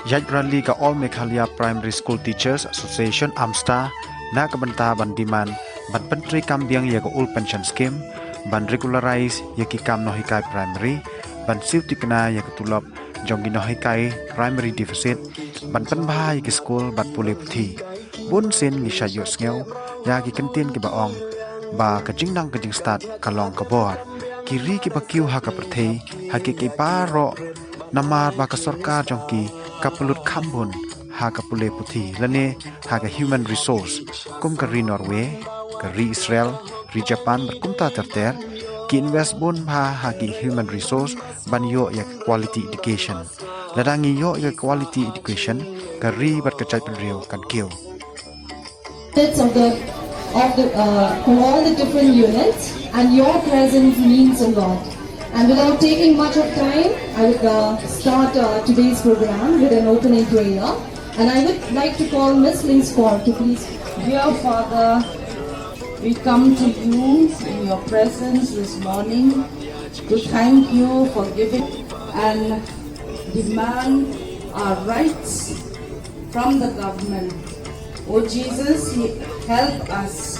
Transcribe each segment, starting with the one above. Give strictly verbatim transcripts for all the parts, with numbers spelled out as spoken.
Ïaid rally ka All Meghalaya Primary School Teachers Association, AMSTA, na ka bynta ban demand ban pyntreikam biang ïa ka old pension scheme, ban regularize ïa ki kam nonghikai primary, ban siew thikna ïa ka tulop jong ki nonghikai primary deficit, ban pynbha ïa ki skul bad pule puthi. Bun sien ngi shait ïohsngew ïa ki kyntien kiba ong ba ka jingnang ka jingstad ka long ka bor. Ki ri kiba kiew ha ka pyrthei ha ki ki baroh namar ba ka sorkar jong ki ka pynlut kham bun ha ka pule puthi lane ha ka human resource, kum ka ri Norway, ka ri Israel, ri Japan bad kumta ter ter. Ki invest bun bha ha ki human resource ban ïoh ïa ka quality education. Lada ngi ïoh ïa ka quality education, ka ri bad ka jaitbynriew kan kiew. Of the, of the, uh, from all the different units, and your presence means a lot. And without taking much of time, I would uh, start uh, today's program with an opening prayer. And I would like to call Miss Lingsford to please. Dear Father, we come to you in your presence this morning to thank you for giving and demand our rights from the government. Oh Jesus, help us.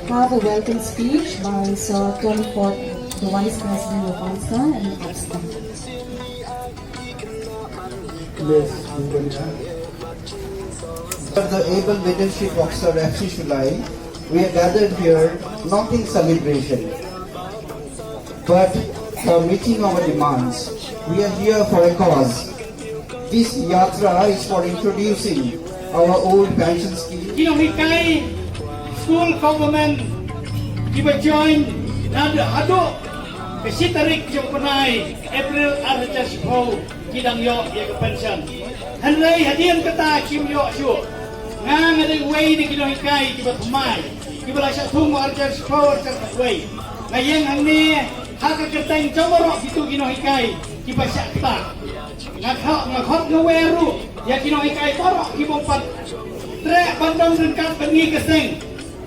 Have a welcome speech by Sir Tony Ford, the Vice President of AMSTA and ABSTA. Yes, Bhupen Jha. Under the able leadership of Sir F C Shullai, we are gathered here not in celebration, but for meeting our demands. We are here for a cause. This yatra is for introducing our old pension scheme. Ki nonghikai skul government kiba join naduh haduh ka shi tarik jong u bnai April ar hajar shiphew ki dang ïoh ïa ka pension. Hynrei hadien kata kim ïoh shuh. Nga nga dei uwei na ki nonghikai kiba thymmai kiba la shah thung ar hajar shiphew ar hajar khatwei. Nga ïeng hangne ha ka kyrteng jong baroh kito ki nonghikai kiba shah ktah. Nga khot nga khot nga wer ruh ïa ki nonghikai baroh kiba ym pat treh ban don ryngkat bad ngi ka seng.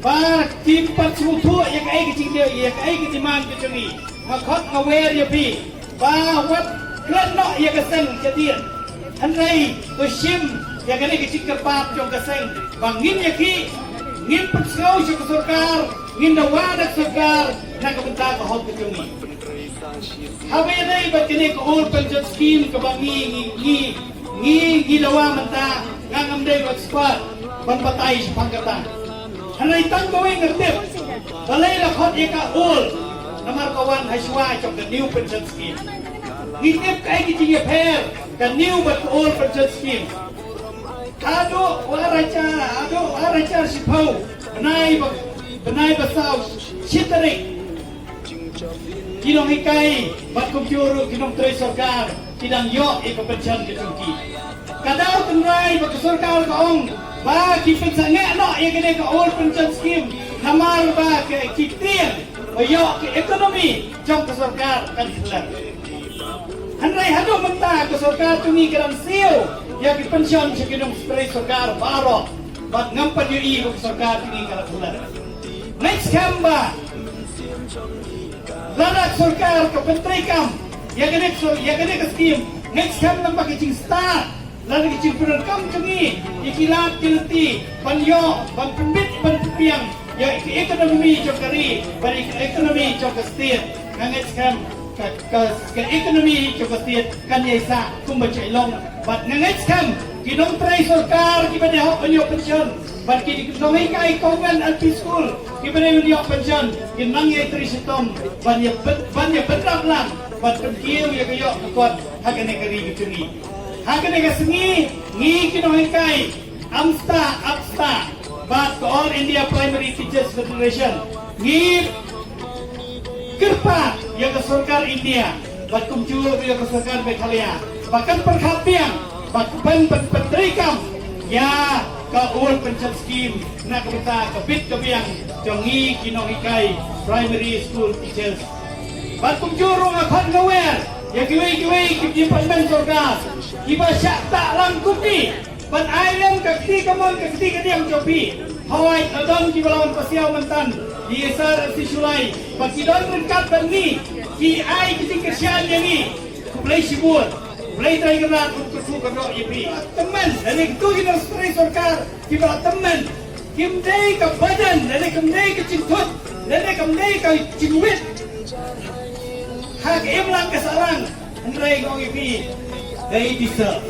Ba kim pat sngewthuh ïa kaei ka jingdei ïa kaei ka demand ka jong ngi. Nga khot nga wer ïa phi ba wat klet noh ïa ka seng shadien. Hynrei to shim ïa kane ka jingkyrpad jong ka seng ba ngin ïa ki ngin pynsngew sha ka sorkar, ngin dawa da ka sorkar na ka bynta ka hok ka jong ngi. Haba ïadei bad kane ka old pension scheme kaba ngi ngi ngi ngi ngi dawa mynta, nga ngam dei u expert ban batai shaphang kata. Hynrei tang kawei nga tip, balei la khot ïa ka old, namar ka wan ha shuwa jong ka new pension scheme. Ngi tip kaei ka jingïapher ka new bad ka old pension scheme. Haduh ar hajar, haduh ar hajar shiphew, bnai ba, bnai ba saw, shi tarik. Ki nonghikai bad kumjuh ruh ki nongtrei sorkar ki dang ïoh ïa ka pension ka jong ki. Ka daw tynrai ba ka sorkar ka ong ba ki pynsangeh noh ïa kane ka old pension scheme namar ba ki tieng ba ïoh ka ekonomi jong ka sorkar kan khlem. Hynrei haduh mynta ka sorkar jong ngi ka dang siew ïa ki pension sha ki nongtrei sorkar baroh bad ngam pat ïohi ba ka sorkar jong ngi ka dang khlem. Next kam ba Lada ka sorkar ka pyntreikam ïa kane ka skim, next kam nang ba ka jingstad lada ka jingpyndonkam jong ngi ïa ki lad ki lynti ban ïoh ban pynbit ban pynbiang ïa ka ekonomi jong ka ri bad ïa ka ekonomi jong ka state. Nga ngeit skhem ka ka ka ekonomi jong ka state kan ïai sah kumba jai long bad nga ngeit skhem ki nongtrei sorkar kiba dei hok ban ïoh pension bad ki nonghikai convent L P school kiba dei ban ïoh pension kin nang ïai trei shitom ban ïa ban ïa pynrap lang ban pynkiew ïa ka ïoh ka kot ha kane ka ri ka jong ngi. Ha kane ka sngi ngi ki nonghikai AMSTA, ABSTA bad ka All India Primary Teachers Federation ngi kyrpad ïa ka sorkar India bad kumjuh ïa ka sorkar Meghalaya ba kan pyrkhat biang bad ban pyntreikam ïa ka old pension scheme na ka bynta ka bit ka biang jong ngi ki nonghikai primary school teachers. Bad kumjuh ruh nga khot nga wer ïa kiwei kiwei ki department sorkar kiba shah tah lang kumne ban ai lem ka kti kamon ka kti kadiang jong phi. Hooid la don kiba la wan pasiaw mynta, i Sir F C Shullai ba ki don ryngkat bad ngi, ki ai ki jingkyrshan ïa ngi. Khublei shibun. Blei Trai Kynrad un kyrkhu kyrdoh ïa phi. Tymmen, lane kito ki nongtrei sorkar kiba tymmen, kim dei ka bajan, lane kim dei ka jingthut, lane kim dei ka jingwit ha ka imlang ka sahlang. Hynrei nga ong ïa phi, they deserve.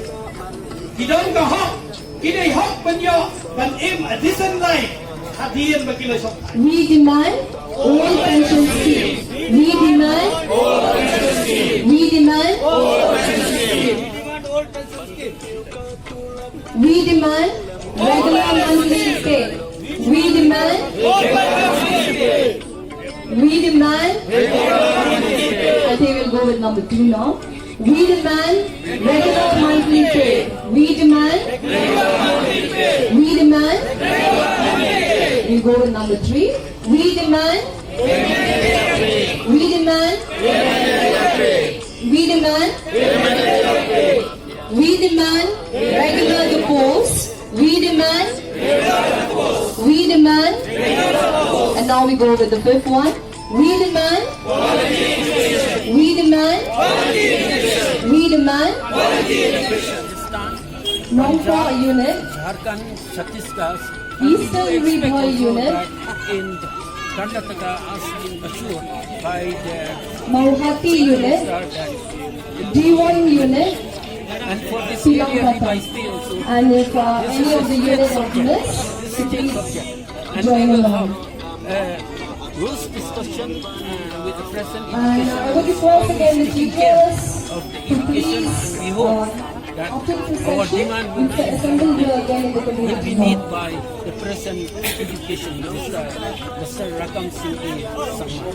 Ki don ka hok, ki dei hok ban ïoh, ban im a decent life hadien ba ki la shong. We demand all pension scheme. We demand all pension scheme. We demand all pension scheme. We demand regular monthly pay. We demand. We demand. I think we'll go with number two now. We demand regular monthly pay. We demand. We demand. We go with number three. We demand. We demand. We demand. We demand regular the post. We demand. We demand. And now we go with the fifth one. We demand. We demand. We demand. Nongpoh unit. Jharkhand, Chhattisgarh, Eastern Ri Bhoi unit. In Karnataka as being assured by the Mawhati unit, D one unit, and for this area, we might be also. And if uh, any of the units are missed, so please join along. Uh, rules discussion uh, with the present. And I would request again the teachers to please uh, after the session, we will assemble here again in the community hall. Will be made by the present education minister, Mister Rakam Singh A Sangma.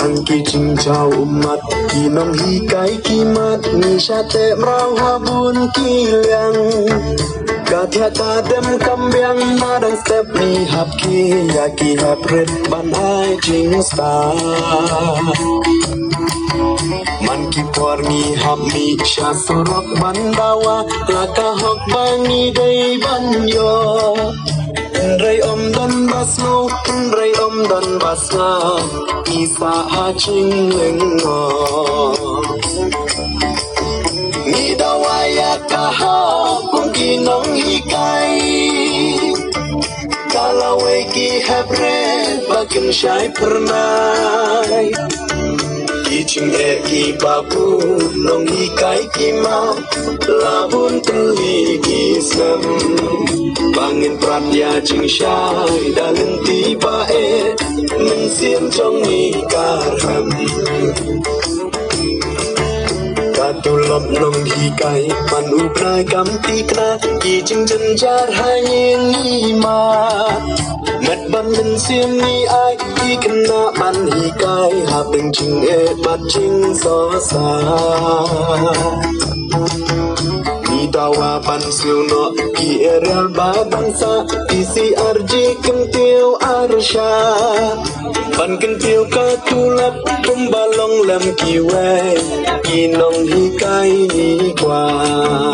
Kan ki jingjaw ummat, ki nonghikai ki mat, ngi shah teh mraw ha bun ki liang. Ka thiah ka dem kam biang, ma dang step ngi hap khie ïa ki hep rit ban ai jingstad. Man ki por ngi hap mih sha surok ban dawa la ka hok ba ngi dei ban ïoh. Hynrei ym don ba sngewbha, hynrei ym don ba sngewbha, ngi sah ha jinglyngngoh. Ngi dawa ïa ka hok kum ki nonghikai. Ka lawei ki hep rit ba kin shai phyrnai. Ki jingeh kiba bun, nonghikai ki mat, la bun tylli ki snem. Ba ngin prat ïa jingshai da lynti ba eh, mynsiem jong ngi ka rhem. Ka tulop nonghikai man u Blai kam tikna, ki jingjynjar ha ïing i mat. Met bad mynsiem ngi ai, ki khynnah ban hikai ha pdeng jingeh bad jingsohsat. Ngi dawa ban siew noh ki erial ba dang sah, ki C R G kyntiew arshah. Ban kyntiew ka tulop kumba long lem kiwei ki nonghikai ngi kwah.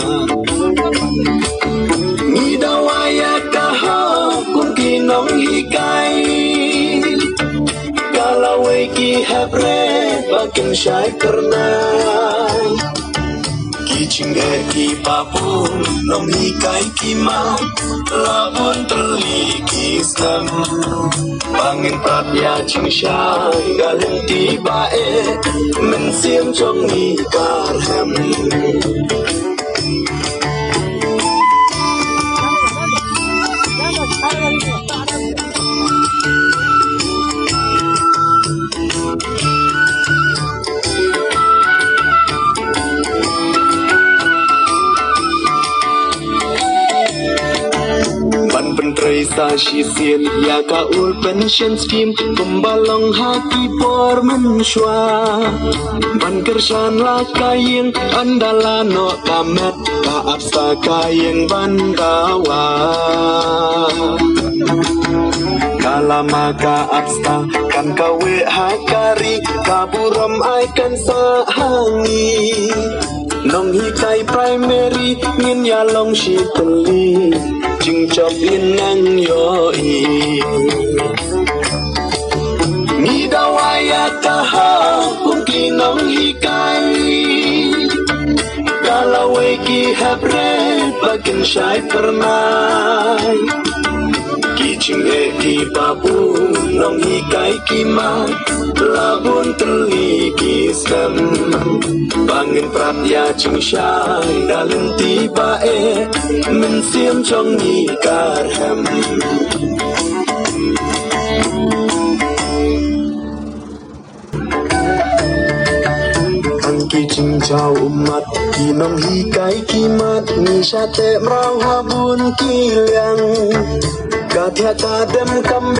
Ngi dawa ïa ka hok kum ki nonghikai. Ka lawei ki hep rit ba kin shai phyrnai. Ki jingeh kiba bun, nonghikai ki mat, la bun tylli ki snem. Ba ngin prat ïa jingshai da lynti ba eh, mynsiem jong ngi ka rhem. Shisien ïa ka old pension scheme kumba long ha ki por mynshuwa. Ban kyrshan la ka ïing ynda la noh ka met, ka APSTA ka ïing ban dawa. Ka lama ka APSTA kan kaweh ha ka ri, ka burom ai kan sah ha ngi. Nonghikai primary ngin ïa long shi tylli, jingjop ngin nang ïohi. Ngi dawa ïa ka hok kum ki nonghikai, ka lawei ki hep rit ba kin shai pyrnai. Ki jingeh kiba bun nonghikai ki mad, la bun tylli ki snem. Ba ngin prat ïa jingshai da lynti ba eh, mynsiem jong ngi ka rhem. Tang ki jingjaw ummat, ki nonghikai ki mad, ngi shah teh mraw ha bun ki liang. Ka thiah ka dem kam